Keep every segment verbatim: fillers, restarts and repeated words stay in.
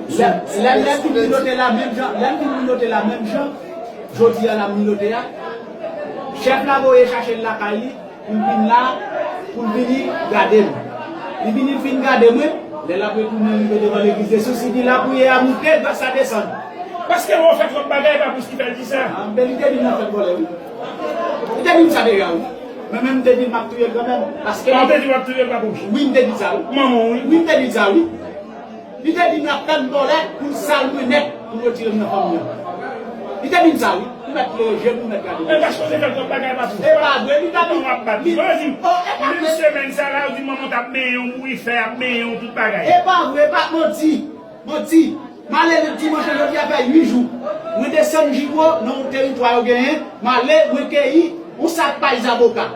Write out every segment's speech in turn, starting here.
Lè, lè, lè m fin minote la menm jan, lè m fin minote la menm jan, jodi a l ap minote a, chèf la voye chache l lakay li, pou l vin la, pou l vini gade m. Li vini, l fin gade mwen, lè l ap retounen rive devan legliz de Sousi, li lapriyè a moute, gras la desann. Paske w fè twòp bagay, pa plis ki fè l di sa. Ah, men li te di m nan fè l vòlè, wi. Li te di m sa deja, wi. Mwen menm, m te di l m ap touye l kanmenm. Paske... Ah, w te di w ap touye l, pa plis? Wi, m te di sa, wi. Manman w, wi. Wi, m te di sa, wi. Li te di m l ap fè m vòlè pou l sal mwen nèt, pou l retire m nan fanmi an. Li te di m sa, wi. Pou mèt plere je, pou mèt gade. E paske w te fè l twòp bagay, pa plis. E pa vre, li pa di. Ou ap bat li. Vre di. Oh, e pa vre. Menm semèn sa la, yo di manman w t ap benyen w, bourifè ap benyen w, tout bagay. E pa vre, e pa manti. Manti. M ale dimanch lan, jodi a fè uit jou. Mwen desann Jiwo, nan yon teritwa yo genyen. M ale, mwen keyi yon sak pay zaboka.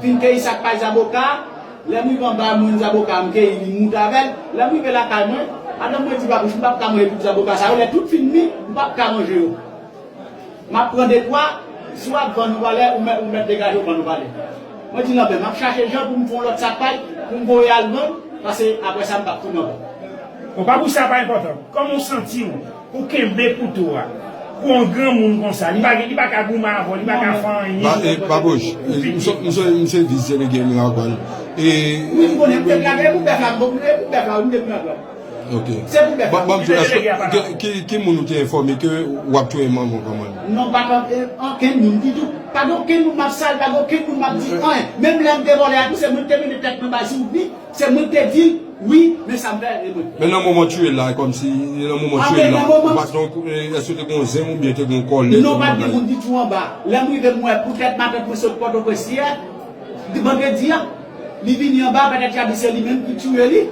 Fin keyi sak pay zaboka. Lè m rive anba, mwen zaboka, m keyi li, m moute avè l. Lè m rive lakay mwen, madanm mwen di, "Babouch, m p ap ka manje tout zaboka sa yo. Lè tout fin mi, m p ap ka manje yo." M ap pran de twa, si w ap vann ou valè, ou mèt, ou mèt degaje w vann ou valè. Mwen di, "Lanbè, m ap chache jan pou m fè yon lòt sak pay, pou m voye al vann, paske apre sa, m p ap tounen ankò." Bon, pa pou sa pa enpòtan. Kòman w santi w pou kenbe kouto a? Pou yon granmoun konsa, li pa, li pa ka goumen avè w, li pa ka fè anyen. Ba, e, Babouch, e, m se, m se, m se vis delege Miragwàn. E, wi, m konnen, m te plage, e pou bèf la, m, e pou bèf la, wi, m te Miragwàn. Ok. Se pou bèf la. Ban m di w, èske, ki, ki, ki moun ou te enfòme ke w ap touye manman w kanmenm? Non, pa t gen okenn moun ditou. Pa gen okenn moun m ap sal, pa gen okenn moun m ap di anyen. Menm lè m te vòlè a tou, se mwen ki te mennen tèt mwen bay Sylvie, se mwen ki te di l, wi, men sa m fè, e mwen. Men nan moman w touye l la, kòmsi, nan moman w touye l la, ou pa t gen, èske te gen yon zenm oubyen te gen yon kòlè? Non, pa t gen moun ditou anba. Lè m rive, m wè poutèt matant mwen sot Pòtoprens yè, vandredi a, li vini anba, petèt y a di se li menm ki touye li.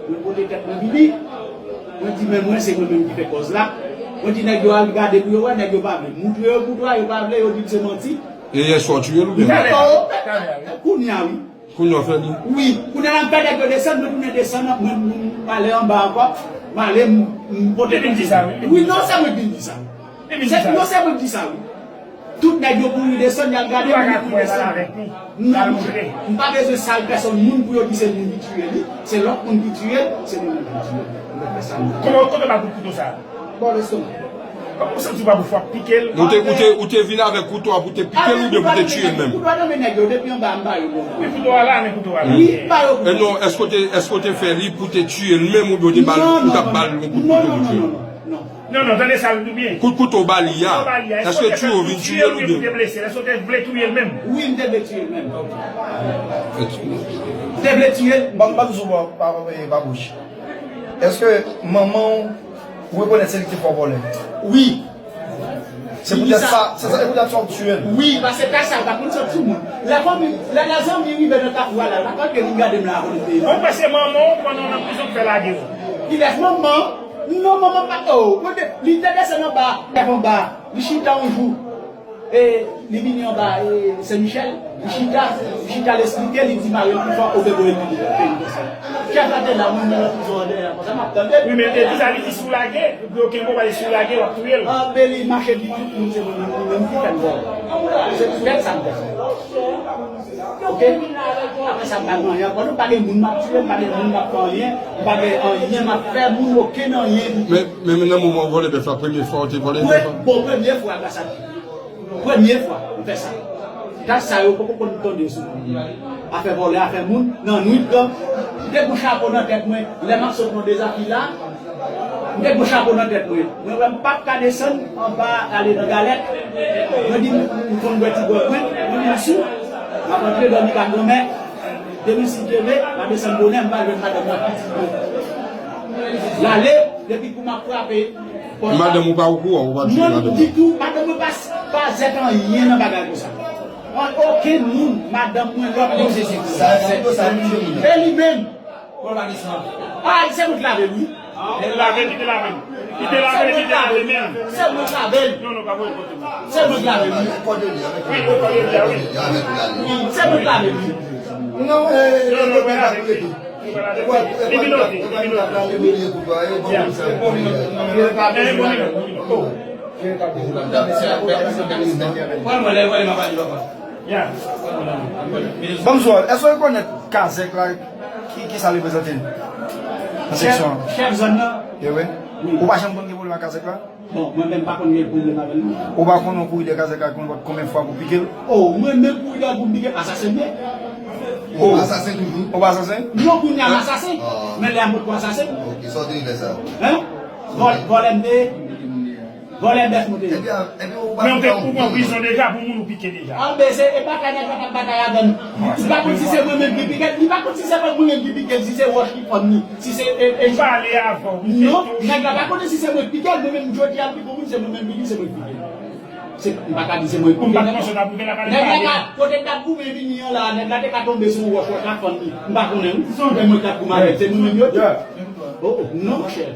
Mwen pote tèt mwen vini. Mwen di, "Men mwen, se mwen menm ki fè kòz la." Mwen di nèg yo al gade pou yo wè, nèg yo pa vle. M montre yo kouto a, yo pa vle, yo di m se manti. E yèswa w touye l oubyen? Talè a, talè a, wi. Kounye a, wi. Kounye a w fè li? Wi. Kounye a la, m fè nèg yo desann, mwen tounen desann, mwen, m, m ale anba ankò. M ale, m, m pote... Li vin di sa, wi. Wi, non, se mwen ki vin di sa. Li vin di sa. Non, se mwen ki di sa, wi. Tout nèg yo kouri desann, y al gade moun ki kouri desann. Non, non. M pa bezwen sal pèsonn moun pou yo di se moun ki tiye li. Se lòt moun ki tiye l, se mwen menm ki tiye l. M pa fè sa, non. Kòman, kote w ba kout kouto sa a? Bò lestomak. Kòman w santi w pa pou fwa pike l? Ou te, ou te, ou te vin avèk kouto a pou te pike l oubyen pou te tiye l menm? Kouto a nan men nèg yo, depi anba a, m ba yo bon. Men kouto a la, men kouto a la. Wi, m ba yo bon. E non, èske w te, èske w te fè li pou te tiye l menm oubyen w te ba l, ou t ap ba l yon kout kouto pou tiye l? Non, non, non, non, non, non. Non, non, tande sa byen. Kout kouto w ba li a, èske w te vin tiye l oubyen? Èske w te vle touye l menm? Wi, m te vle tiye l menm. M te vle tiye l. Ban m, ban m di w, pa, pa, pa bouch. Èske manman w rekonèt se li ki te fè w vòlè? Wi. Se poutèt sa, se sa, se poutèt sa w tiye l? Wi, paske kay sa yo pa konn sot sou moun. Lè fanmi, lè, lè zanmi rive nan kafou a la, yo pa konn ke vin gade m la avan nou peye. Ou panse manman w, pandan w nan prizon, k fè lage w? Kilès manman? Non, manman pa, oh, mwen te, li te desann anba, lève anba, li chita yon jou. E, li vini anba, e, Sen Michèl, li chita, li chita, l esplike, li di mari l pi fò, oke, voye l vini, vini konsa. Chèf la te la, mwen nan prizon an dèyè, konsa, m ap tande. Wi, men, e, di sa, li di si w lage, epi okenn konprann, si w lage, w ap touye l. Anben, li mache di tout moun, se mwen menm ki fè l vòlè. Se poutèt sa m fè sa. Oke? Apre sa, m pa gen anyen ankò. Non, pa gen moun m ap tiye, m pa gen moun m ap fè anyen, m pa gen anyen m ap fè moun, okenn anyen ditou. Men, men, men nan moman w vòlè bèf la, premye fwa w te vòlè bèf la? Bon, premye fwa, gras a Dye. Premye fwa, m fè sa. Tach sa yo poko konn tonbe sou mwen. Afè vòlè, afè moun, nan nwit lan, m te gon chapo nan tèt mwen, lè m ap sot nan Dezafila, m te gon chapo nan tèt mwen. Mwen wè m p ap ka desann anba ale nan Galèt. Mwen di, m, m konn bwè ti gwòg mwen, mwen di m sou. M ap antre dòmi ba granmè. Demen si Dye vle, m a desann bonè, m va jwenn madanm nan pitit mwen. L ale, depi kou m ap frape pòt la. Madanm ou pa okouran, ou pa t jwenn madanm nan? Non, ditou, madanm mwen pa, pa zèt anyen nan bagay konsa. An, okenn moun, madanm mwen, lòt moun. E li menm. Bon, pa desann. Ah, se mwen ki lave l, wi. Li te lave l, li te lave l. Li te lave l, li te lave l menm. Se mwen ki lave l. Non, non, pa voye l kote mwen. Se mwen ki lave l, wi. Wi, wi, wi, wi. Wi, se mwen ki lave l, wi. Non, non, non, non, non, non. Li vin note, li vin note. Ya. E bon, li vin note. Pran mwen, lè, lè, m ap pale, papa. Ya. Ban m di w, èske w rekonèt kazèk la, ki, ki sa l reprezante? Seksyon an. Chèf zòn nan. E wi. Wi. Ou pa janm konn gen pwoblèm ak kazèk la? Bon, mwen menm pa konn gen pwoblèm avè l non. Ou pa konn yon kouri de kazèk la konn konbyen fwa pou pike l? Oh, mwen menm kouri de pou m pike l, asasen m ye. Oh. Asasen toujou? Ou pa asasen? Non, kounye a m asasen. Ah. Men lè a m potko asasen. Ok, sa w te ye lè sa? Hein? Vòl-, vòlè m te ye. Vòlè bèf nou te ye. Ebyen, ebyen, ou pa... Men ou te, ou pran prizon deja pou moun ou pike deja. Anben, se, e batay nèg la t ap batay avè m. Li pa konn si se mwen menm ki pike l, li pa konn si se mwen menm ki pike l, si se wòch ki fann li, si se, e, e... Ou pale avè w, wi, se... Non, nèg la pa konnen si se mwen ki pike l, mwen menm jodi a, m pike yon moun, se mwen menm ki di se mwen ki pike l. Se, m pa ka di se mwen ki pike nèg la. Nèg la ka, kote l t ap goumen vini an la, nèg la te ka tonbe sou yon wòch, wòch la fann li. M pa konnen, wi. Se mwen k ap goumen avè l, se nou menm yo di. Oh, oh, non, monchè.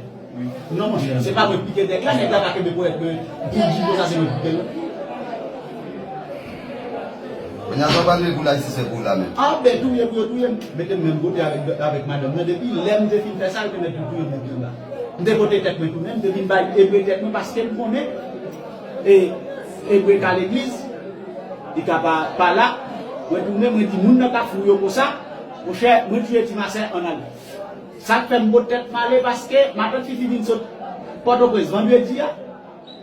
Non, monchè, se pa mwen ki pike nèg la, nèg la pa kenbe ponyèt mwen pou di konsa se mwen ki pike l. Kounye a, sa w pral leve pou lajistis fè pou w la menm? Anben, touye pou yo touye m, mete m menm kote avèk, avèk madanm nan. Depi lè m te fin fè sa, yo te mèt vin touye m depi anba. M te pote tèt mwen tounen, m te vin bay ebre tèt mwen paske m konnen, e, ebre ka legliz, li ka pa, pa la. Mwen tounen, mwen di moun nan k ap fou yo konsa, monchè, mwen touye ti masè, ann ale. Sa k fè m pot tèt m ale, paske matant Fifi vin sot Pòtoprens vandredi a,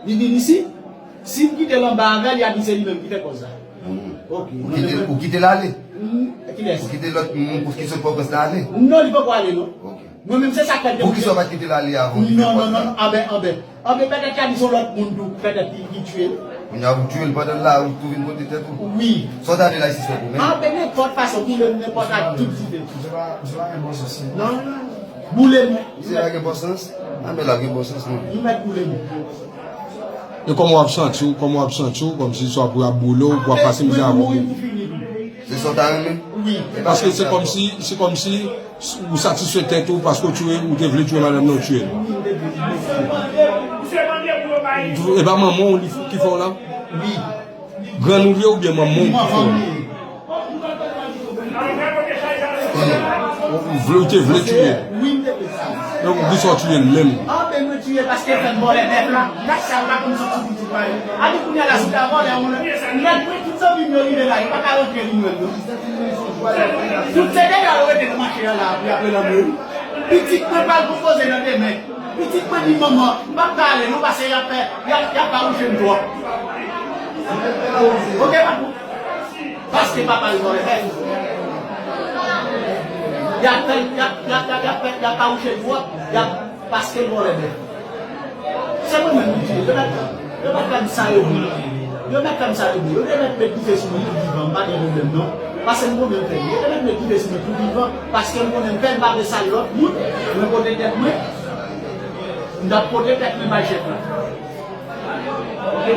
li vin isi. Si m kite l anba avè l, y a di se li menm ki fè kòz la. Hmm. Ok. Ou kite, ou kite l ale? Hmm, kilès? Ou kite lòt moun pou ki sot Pòtoprens la ale? Non, li poko ale, non. Ok. Mwen menm, se sa k fè m te... Poukisa w pa t kite l ale avan w te fè kòz la? Non, non, non, anben, anben. Anben, petèt y a di se yon lòt moun tou, petèt ki, ki tiye l. Kounye a, ou tiye l pandan l la, ou tou vin pote tèt ou? Wi. Sa w ta vle lajistis fè pou mwen? Anben, nenpòt fason, boule m nenpòt ak tout dife. Misye pa, misye pa gen bon sans. Non, non. Boule m. Misye pa gen bon sans? Anben, l ap gen bon sans, non. Nou mèt boule m. E kòman w ap santi w, kòman w ap santi w, kòmsi swa pou y ap boule w, pou w ap pase mizè avè w menm? Se sa w ta renmen? Wi. Paske se kòmsi, se kòmsi ou satisfè tèt ou paske w tiye, ou te vle tiye madanm nan, ou tiye l. E pa manman w li, ki fè w la? Wi. Grann ou li ye oubyen manman w ki fè w la? Ou vle, ou te vle tiye l. Wi, m te vle sa. Donk, ou kisa w tiye l menm? Anben, mwen tiye paske fè m vòlè bèf la. Gad sa, m pa konn soti pitit pa yo. Anben, kounye a la, si w ta vòlè, yon lè, lè mwen, tout zanmi m yo rive la, yo pa ka rantre vin jwenn nou. Tout se deyò yo rete nan mache a la, pou y ap rele anmwe wi. Pitit mwen pral konpoze nan demen. Pitit mwen di, manman, m p ap ka ale non, paske y ap fè, y ap, y ap fawouche m twòp. Oke, patwon. Paske papa l vòlè bèf. Y ap fè, y ap, y ap, y ap, y ap fè, y ap fawouche l twòp. Y ap, paske l vòlè bèf. Se mwen menm ki di, yo mèt, yo mèt fè m sa yo vle. Yo mèt fè m sa yo vle. Yo te mèt met dife sou mwen tou vivan, m pa gen pwoblèm non. Paske m konnen m fè l. Yo te mèt met dife sou mwen tou vivan, paske m konnen m fè l, m pa vle sal lòt moun. Mwen pote tèt mwen, m t ap pote tèt mwen bay chèf la. Oke?